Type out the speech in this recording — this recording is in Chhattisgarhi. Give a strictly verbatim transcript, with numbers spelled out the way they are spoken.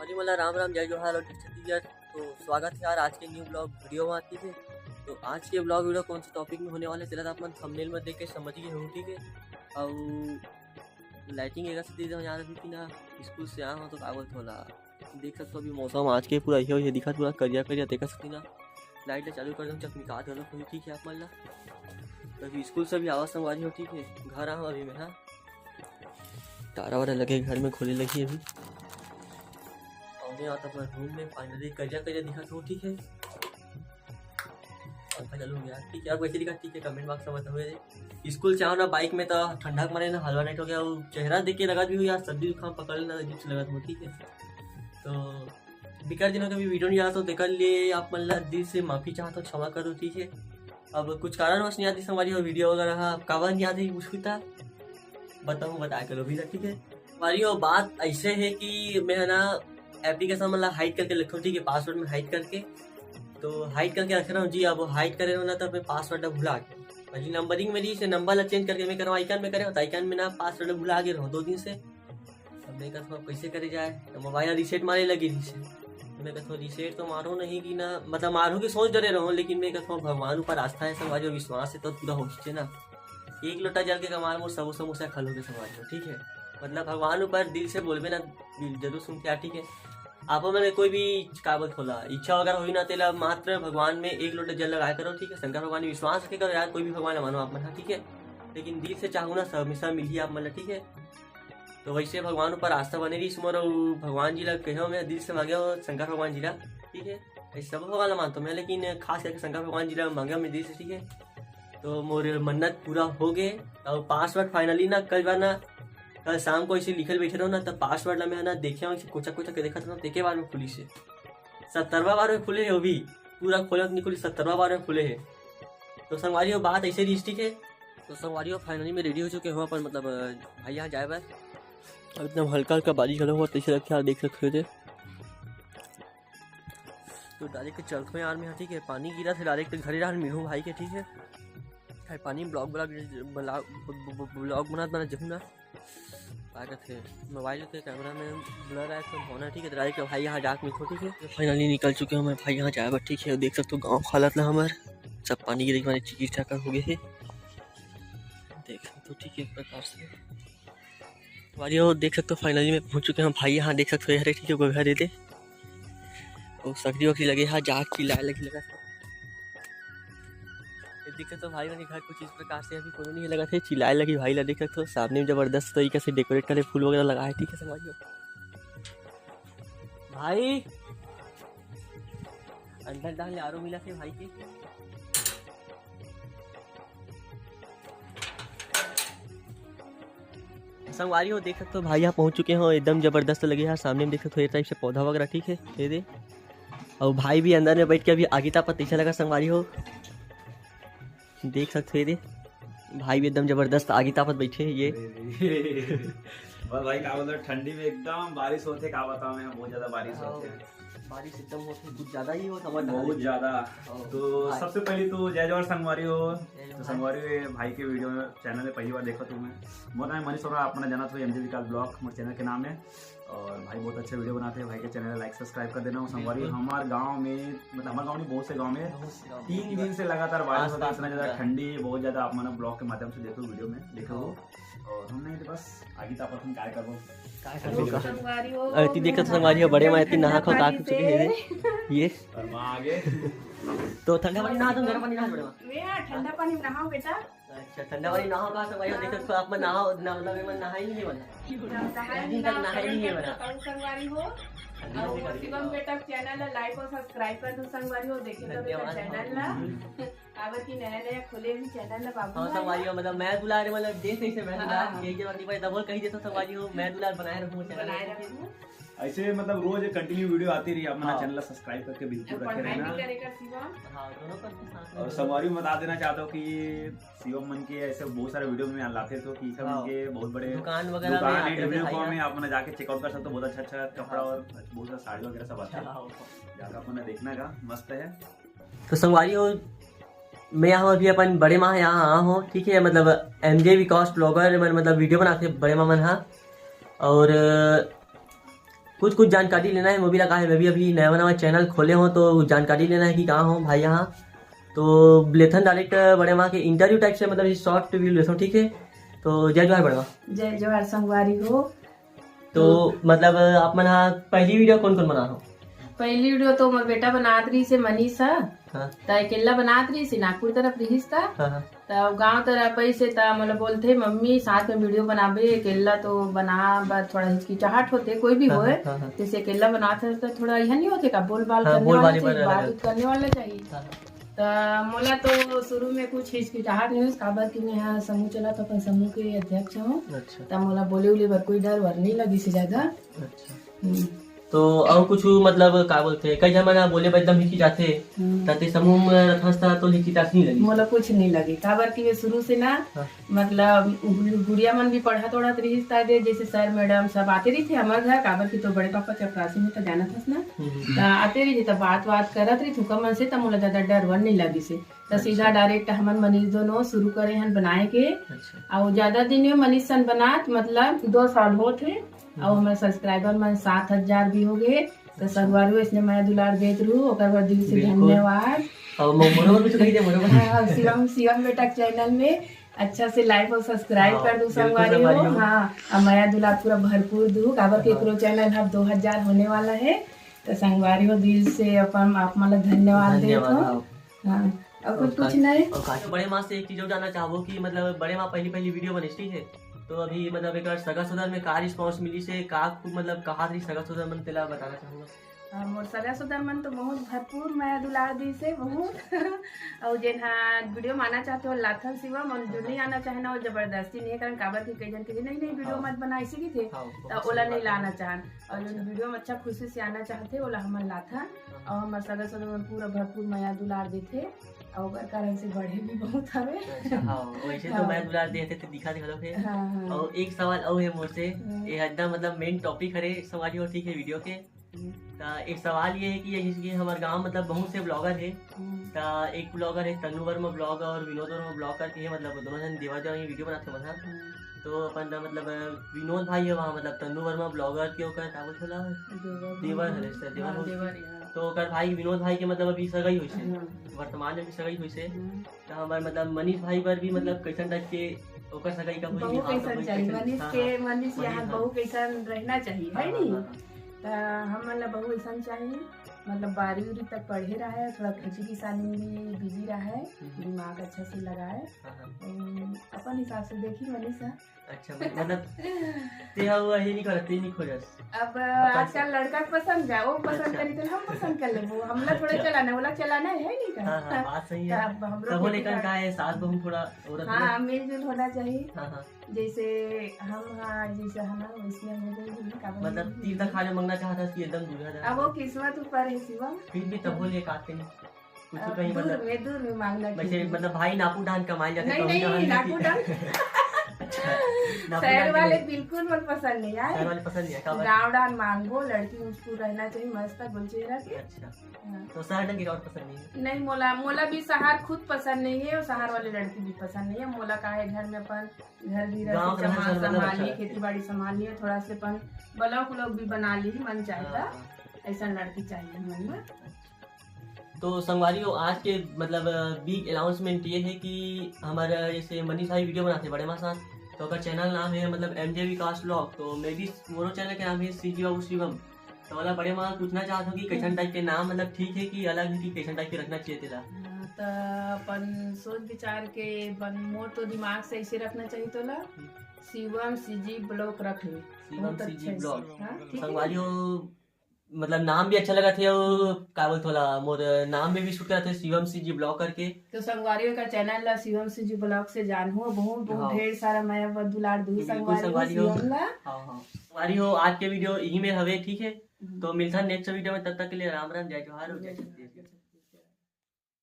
अरे मला राम राम, जय जोहार और जय छत्तीसगढ़। तो स्वागत है यार आज के न्यू ब्लॉग वीडियो में, ठीक है। तो आज के ब्लॉग वीडियो कौन से टॉपिक में होने वाले, चला आप मन थंबनेल में देख के समझ गए हो, ठीक है। और लाइटिंग एक से दे दो यार, अभी कि ना स्कूल से आया हूँ तो कागज थोड़ा देख सकते हो। अभी मौसम आज के पूरा ये, ये दिखा पूरा करिया करिया, देख सकते ना। लाइट ला चालू कर दो, चकमिकात घलो कोई, ठीक है आप मन ला। तो अभी स्कूल से भी आवा संगवारी हो, ठीक है। घर आवा अभी मैं, हाँ, तारा वारा लगे घर में, खोले लगी अभी। और मैं आता अपना रूम में, फाइनली करिया करिया दिखा तो, ठीक है। पंखा चालू हो गया, ठीक है। अब कैसे दिखा, ठीक है, कमेंट बॉक्स में बताओ। स्कूल से आओ ना बाइक में तो ठंडा के मारे ना हलवा नाइट हो गया, वो चेहरा देख के लगा भी हो यार, सर्दी जुकाम पकड़ लेना अजीब से लगा था, ठीक है। तो बिकर दिनों का भी वीडियो नहीं आया तो देख लिए आप मन ला दिल से माफी चाहता हूँ, क्षमा करो, ठीक है। अब कुछ कारणवश नहीं आती हमारी वो वीडियो वगैरह, अब काबर नहीं आती कुछ था बताऊँ, बता के लो भी ना, ठीक है। हमारी वो बात ऐसे है कि मैं है ना एप्लीकेशन मतलब हाइड करके लिखता हूँ, ठीक है, पासवर्ड में हाइड करके, तो हाइड करके रख रहा हूँ जी। अब हाइड करे रहो ना तो मैं पासवर्ड भुला के, और ये नंबरिंग मेरी से नंबर ला चेंज करके मैं करवा आइकन में करे, तो आइकन में ना पासवर्ड भुला के रहो दो दिन से। अब मैं कहता हूँ कैसे करे जाए, तो मोबाइल रीसेट मारे लगी रीसेट। मैं कहता हूँ रीसेट तो मारो नहीं कि ना, मतलब मारो की सोच डरे रहो, लेकिन मैं कहता हूँ भगवान ऊपर आस्था है, संगवारी हो, विश्वास है तो पूरा हो सकते ना। एक लोटा जल के कमाल मोर सबो समस्या खल हो गए संगवारी हो, ठीक है। मतलब भगवान ऊपर दिल से बोलबे ना, जरूर सुनते आ, ठीक है। आप मन के कोई भी का बोलत होला इच्छा वगैरह होई ना, तेला मात्र भगवान में एक लोटा जल लगाए करो, ठीक है। शंकर भगवान में विश्वास रखे करो यार, कोई भी भगवान ला मानो आप मन, हाँ, ठीक है। लेकिन दिल से चाहू ना, सब हमेशा मिलही आप मन ला, ठीक है। तो वैसे भगवान ऊपर आस्था बने रही मोर, अउ भगवान जी ला कहो मैं दिल से मांगे हो शंकर भगवान जी ला, ठीक है। ऐसे सब भगवान ला मानता हूँ मैं, लेकिन खास करके शंकर भगवान जी ला मांगे मैं दिल से, ठीक है। तो मोर मन्नत पूरा हो गए। और पासवर्ड फाइनली ना कल बार ना, कल शाम को ऐसे लिखल बैठे रहो ना, तब पासवर्ड ला मैं ना देखे हूँ, ऐसे कोचा कोचा के देखा था, तेके बार में खुली से सत्तरवा बार में खुले है वो भी, पूरा खोलत नहीं खुली, सत्तरवा बार में खुले है। तो संगवारी हो बात ऐसे रही, ठीक है। तो संगवारी हो फाइनली मैं रेडी हो चुके हूँ अपन, मतलब अ, भाई यहाँ जाए बर। अब एकदम हल्का हल्का बारिश घलो होत तैसे लगथे यार, देख सकते हो। तो डायरेक्ट चलत हूँ यार मैं, ठीक है, पानी गिरा थे डायरेक्ट घरे रहन मिलूँ भाई के, ठीक है। भाई पानी ब्लॉग ब्लॉग ब्लॉग ब्लॉग बनात बनात जहूँ ना, का कहते मोबाइल के कैमरा में ब्लर आए तो होना, ठीक है। तो डायरेक्ट भाई यहाँ जाके मिलते, ठीक है। फाइनली निकल चुके हैं मैं भाई यहाँ जाए बर, ठीक है। देख सकते हो गाँव हालत ला हमार, सब पानी गिरे के मारे चीर चाकर हो गए है, देख सकते हो, ठीक है, एक प्रकार से। भाई हो देख सकते हो, फाइनली मैं पहुंच चुके हैं भाई यहाँ, देख सकते हो, हरे ठीक है, घर दे दे। और सकरी वकरी लगे, हाँ, जाग चिल्लाए लगी लगा। ये देख सकते हो भाई, मैंने घर कुछ इस प्रकार से अभी कोनो नहीं लगा थे, चिल्लाए लगी भाई ला। देख सकते हो, सामने में जबरदस्त तरीके से डेकोरेट करे, फूल वगैरह लगा है, ठीक है, संगवारी हो। भाई, अंदर डाल ले, आरो मिला थे भाई के। संगवारी हो, देख सकते हो भाई यहाँ पहुँच चुके हो, एकदम जबरदस्त लगे यार। सामने में देख सकते हो ये टाइप से पौधा वगैरह, ठीक है, ये दे। और भाई भी अंदर में बैठ के अभी आगी तापत तैसा लगा संगवारी हो, देख सकते हो ये दे। भाई भी एकदम जबरदस्त आगी तापत बैठे हैं ये। बस भाई, का बोलते, ठंडी में एकदम बारिश होते, का बताऊं मैं, बहुत ज्यादा बारिश हाँ, होते है। बारिश एकदम होते, कुछ ज्यादा ही होता, बहुत बहुत ज्यादा। ज्यादा। हाँ, तो भाई। सबसे पहले तो जय जोहार संगवारी हो। जय तो जोहार। संगवारी हो, ये भाई के वीडियो में, चैनल में पहली बार देखा तुम्हें, मोर नाम मनीष सोना, आप मन जानत हो एमजे विकास ब्लॉग मोर चैनल के नाम है। और भाई बहुत अच्छा वीडियो बनाते हैं, भाई के चैनल लाइक सब्सक्राइब कर देना। और संगवारी, बिल्कुल। हमारे गांव में, मतलब हमारे गांव में बहुत से गांव में बहुत से गांव में तीन दिन से लगातार बारिश होता है, आसपास इतना ज्यादा पूरा। ठंडी है, बहुत ज्यादा। आप मन ब्लॉग के माध्यम से देखो, वीडियो में देखो। हाँ। और हमने तो बस आगे तो अपन काय करबो, काय तो करबो का? संगवारी हो, अरे, ती देखत संगवारी हो, बड़े माँ इतनी नहा खो का कुछ है रे? ये। और माँ आगे। तो ठंडा पानी नहा, तुम गर्म पानी नहा, बड़े माँ? मैं ठंडा पानी नहाओ बेटा। अच्छा, ठंडा पानी नहाओ का संगवारी हो, देखो तो आप मन नहाओ ना, मतलब मैं नहा ही नहीं बना। नहाए दिन तक नहाए नहीं है बना। बताओ संगवारी हो। ठंडी और पानी शिवम नहाओ। बेटा चैनल ला लाइक और सब्सक्राइब कर दो संगवारी हो, देखे तो बेटा धन्यवाद। चैनल ला। काबर की नया नया खोले भी चैनल ला बाबू हाँ, भाई। संगवारी हो, मतलब मैं दुलार, मतलब देश नहीं से मैं दुलार, हाँ। ये, ये बात नहीं भाई, डबल कही देता संगवारी हो, मैं दुलार बनाए रखूँ चैनल बनाए ला। रखूँ। ऐसे मतलब रोज कंटिन्यू वीडियो आती रही, आप मन हाँ। चैनल ला सब्सक्राइब करके बिल्कुल और रखे पढ़ाई रहना। भी करेगा शिवम। हाँ, दोनों करके साथ में और करेगा। संगवारी में बता देना चाहता हूँ कि शिवम मन के ऐसे बहुत सारे वीडियो में लाते थे कि सब हाँ। उनके बहुत बड़े दुकान वगैरह में दुकान है, आते हैं रिव्यू भाई कॉल यहाँ। में आप मन जाके चेकआउट कर सकते हो, बहुत अच्छा अच्छा कपड़ा हाँ। और बहुत सारा साड़ी वगैरह सब आते हैं। हाँ, हाँ। जाकर आप मन देखना का मस्त है। तो संगवारी हो, मैं यहाँ अभी अपन बड़े माँ यहाँ आया हूँ, ठीक है, मतलब एमजे विकास ब्लॉगर मन मतलब वीडियो बनाते बड़े माँ मन हाँ। और कुछ कुछ जानकारी लेना है, मैं भी लगा है, मैं भी अभी नया नवा चैनल खोले हों, तो जानकारी लेना है कि कहाँ हो भाई यहाँ। तो लेथन डायरेक्ट बड़े माँ के इंटरव्यू टाइप से, मतलब शॉर्ट व्यू लेथन, ठीक है। तो जय जोहार बड़े माँ। जय जोहार संगवारी हो। तो मतलब आप मन हा पहली वीडियो कौन कौन बना हो? पहली वीडियो तो मोर बेटा बनात रहिस हे, मनीष हा। हाँ। त अकेल्ला बनात रहिस हे, नागपुर तरफ रहिस त। हाँ, हाँ। त गांव तरफ अइसे त मोला बोलथे, "मम्मी, साथ में वीडियो बनाबे, अकेल्ला तो बना बर थोड़ा हिचकिचाहट होथे, कोई भी हाँ, होए, हाँ, हाँ। जैसे अकेल्ला बनात हस त थोड़ा यह नहीं होथे का, बोल बाल हाँ, करने बोल वाला बाली चाहिए, बर बात अलग। उत करने वाला चाहिए।" हाँ, हाँ। त मोला तो शुरू में कुछ हिचकिचाहट नहीं होइस, काबर कि मैं हा समूह चलात, अपन समूह के अध्यक्ष हूँ। अच्छा। त मोला बोले उले बर कोई डर वर नहीं लगिस हे ज्यादा। अच्छा। हम्म। तो अउ कुछ मतलब का बोलथे, कई झन मन बोले बर एकदम हिचकिचाथे, हम्म। त ते समूह में रथस त तो हिचकिचाहट नहीं लगिस? मोला कुछ नहीं लगे, काबर कि मैं शुरू से ना, हाँ। मतलब गु-, गुड़िया मन भी पढ़त ओढ़त रहिस त दे, जैसे सर मैडम सब आते रहिथे हमर घर, काबर कि तो बड़े पापा चपरासी में त जानत हस ना, हम्म, हम्म। त आते रहिथे त बात बात करत रहिथे उकर मन से, त मोला ज्यादा डर वर नहीं लगिस हे। त अच्छा। सीधा डायरेक्ट हमन मनीष दोनों शुरू करे हन बनाए के। अच्छा। अउ ज्यादा दिन में मनीष सन बनात, मतलब दो साल होत हे। हम्म। अउ हमर सब्सक्राइबर मन सात हजार भी हो गए। त अच्छा। संगवारी हो, इसने मया दुलार देत रहू, ओकर बर दिल से बिल्कुल। धन्यवाद। अउ मो-, मोरो बर भी तो कही दे, मोरो बर। हाँ, शिवम, शिवम बेटा के चैनल में अच्छा से लाइक अउ सब्सक्राइब हाँ, कर दू बिल्कुल संगवारी हो। संगवारी हो। हाँ, अउ मया दुलार पूरा भरपूर दू, काबर के हाँ। एकरो चैनल अब दो हजार होने वाला है। त संगवारी हो, दिल से अपन आप मन ला धन्यवाद देत धन्यवाद, हो। हाँ। हाँ, अउ कुछ और का-, पूछना है? और का-, बड़े माँ से एक चीज और जानना चाहबो कि मतलब बड़े माँ पहली पहली वीडियो बने, ठीक है, तो अभी मतलब एक सगा सोदर में का रिस्पांस मिलिस हे, का खूब मतलब कहा रही सगा सोदर मन, तेला बताना चाहूंगा। हाँ, मोर सगा सोदर मन तो बहुत भरपूर मया दुलार दिस हे, बहुत। अच्छा। अउ जेन हा वीडियो में आना चाहथे, वो लाथन शिवम, अउ जो हाँ। नहीं आना चाहे ना, वो जबरदस्ती नहीं है, कारण काबर कि कई झन कहे, "नहीं, नहीं, वीडियो हाँ। मत बना", ऐसे की थे, हाँ, तो बहुत ओला सही नहीं बात है। लाना चाहन। अउ अच्छा। जोन वीडियो में अच्छा खुशी से आना चाहथे, ओला हमन लाथन। हाँ। अउ हमर सगा सोदर मन पूरा भरपूर मया दुलार देथे, अउ ओकर कारण से बढ़े भी बहुत हवे। अच्छा, हाँ, वैसे तो हाँ। मया दुलार देथे, तो दिखा दे घलो के। हाँ, हाँ। अउ एक सवाल अउ है मोर से, हम्म। ये एकदम मतलब मेन टॉपिक हरे संगवारी हो, ठीक है, वीडियो के। हम्म। त एक सवाल ये है कि ये जैसे कि हमारे गांव मतलब बहुत से ब्लॉगर है, हम्म। त एक ब्लॉगर है तनु वर्मा ब्लॉग और विनोद वर्मा ब्लॉग करके है, मतलब दोनों जन देवर जवाई वीडियो बनाथे मन हा। हम्म। तो अपन ला मतलब विनोद भाई है वहाँ, मतलब तनु वर्मा ब्लॉगर के ओकर का बोलथे ला? देवर देवर भाई। हरे सर, देवर हाँ, हो। देवर, हाँ। तो ओकर भाई विनोद भाई के मतलब अभी सगाई होइस हे। हाँ। वर्तमान में भी सगाई होइस हे। हाँ। तो हमारे मतलब मनीष भाई बर भी मतलब कैसन टाइप के ओकर सगाई का कोई बहू हाल कैसन होइस, चाहिए? कैसन? मनीष हाँ, के, हाँ। मनीष मनीष यहाँ भाई। बहू कैसन रहना चाहिए, है हाँ, नहीं? हाँ, हाँ। त हमन ला बहू ऐसन चाहिए, मतलब बारहवीं उरवी तक पढ़े रहे, थोड़ा खेती किसानी में बिजी रहे, हम्म। दिमाग अच्छा से लगाए। हाँ, हाँ। अम, अपन हिसाब से देखी मनीषा। अच्छा, मतलब, ते हा वही नहीं करत, ते नहीं खोजस। अब बता आजकल सक- लड़का के पसंद बा, वो पसंद अच्छा। करी तो हम पसंद कर लेबो। हमला थोड़ा अच्छा। चलाना, ओला चलाना है नहीं का? हाँ, हाँ, बात सही है। तो अब हमरो तब वो खेती लेकर का का है, सास बहू थोड़ा औरत हाँ, लोग। मिलजुल होना चाहिए। हाँ, हाँ। जैसे हम, हाँ, जैसे हम ना, वैसे हम लोग भी नहीं, का बोलते मतलब, हैं? तीर तक खाने मंगना चाहता है कि एकदम दूल्हा अब वो किस्मत ऊपर है, शिवम। फिर भी तब वो लेकर आते हैं। कुछ अब कहीं दूर मतलब में, दूर में मांगना वैसे चाहिए। मतलब भाई नापू डान कमाए जाते नहीं, तो नहीं, नापू डान। अच्छा, नापू शहर डान वाले के लिए। बिल्कुल मन पसंद नहीं आए। शहर वाले पसंद नहीं आए, का बात? गाँव डान मांगो, लड़की मुस्कुर रहना चाहिए, मस्त गुलचेहरा के। अच्छा। हाँ। तो शहर डान के और पसंद नहीं है? नहीं, मोला, मोला भी शहर खुद पसंद नहीं है और शहर वाले लड़की भी पसंद नहीं है। मोला का है, घर में अपन घर भी गाँव रहते, के रहन सहन मतलब संभाली, अच्छा रहते। खेती बाड़ी संभाली है, थोड़ा से अपन ब्लॉग व्लॉग भी बना ली, मन चाहता। हाँ, हाँ। ऐसा लड़की चाहिए मन में। तो संगवारी हो, आज के मतलब बिग अनाउंसमेंट ये है कि हमारा जैसे मनीष भाई वीडियो बनाते बड़े माँ साथ, तो ओकर चैनल नाम है मतलब एमजे विकास व्लॉग। तो मैं भी, मोरो चैनल के नाम है सीजी बाबू शिवम। तो वाला बड़े माँ पूछना चाहत हूँ कि कैसन टाइप के नाम मतलब ठीक है कि अलग है कि कैसन टाइप के रखना चाहिए तेला? हाँ, तो अपन सोच विचार के बन, मोर तो दिमाग से ऐसे रखना चाहिए तोला, हम्म। शिवम सीजी ब्लॉग रख ले। शिवम बहुत सीजी अच्छा है। ब्लॉग। हाँ, ठीक है। संगवारी हो, मतलब नाम भी अच्छा लगा थे और का बोलते होला, मोर नाम में भी सूट करत हे शिवम सीजी ब्लॉग करके। तो संगवारी हो का चैनल ला शिवम सीजी ब्लॉग से जान हो, बहुत, बहुत हाँ। ढेर सारा मया व दुलार दू बिल्कुल संगवारी हो संगवारी हो। शिवम ला। हाँ, हाँ। संगवारी हो, आज के वीडियो यही में हवे, ठीक है? हम्म। तो मिलता है नेक्स्ट वीडियो में, तब तक के लिए राम राम, जय जोहार और जय छत्तीसगढ़।